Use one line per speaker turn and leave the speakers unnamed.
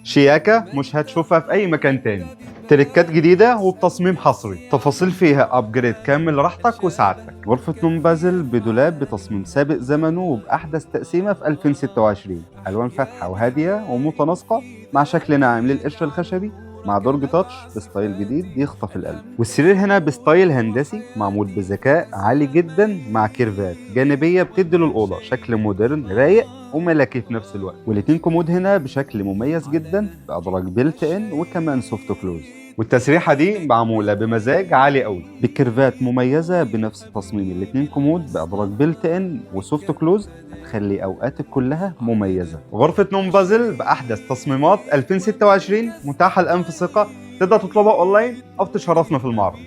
شياكة مش هتشوفها في أي مكان تاني. تريكات جديدة وبتصميم حصري، تفاصيل فيها upgrade كامل لراحتك وسعادتك. غرفة نوم بازل بدولاب بتصميم سابق زمنه وبأحدث تقسيمة في 2026، ألوان فاتحة وهادية ومتناسقة مع شكل ناعم للقشر الخشبي مع درج touch ب style جديد يخطف القلب. والسرير هنا ب style هندسي معمول بذكاء عالي جدا مع كيرفات جانبية بتدي للأوضة شكل modern رايق وملكي في نفس الوقت. والاتنين كومود هنا بشكل مميز جدا بأدراج built in وكمان soft close. والتسريحة دي معمولة بمزاج عالي قوي بكيرفات مميزة بنفس تصميم الاتنين كومود بأدراج built in و soft close، هتخلي أوقاتك كلها مميزة. غرفة نوم بازل بأحدث تصميمات 2026 متاحة الآن في ثقة، تقدر تطلبها أونلاين أو تشرفنا في المعرض.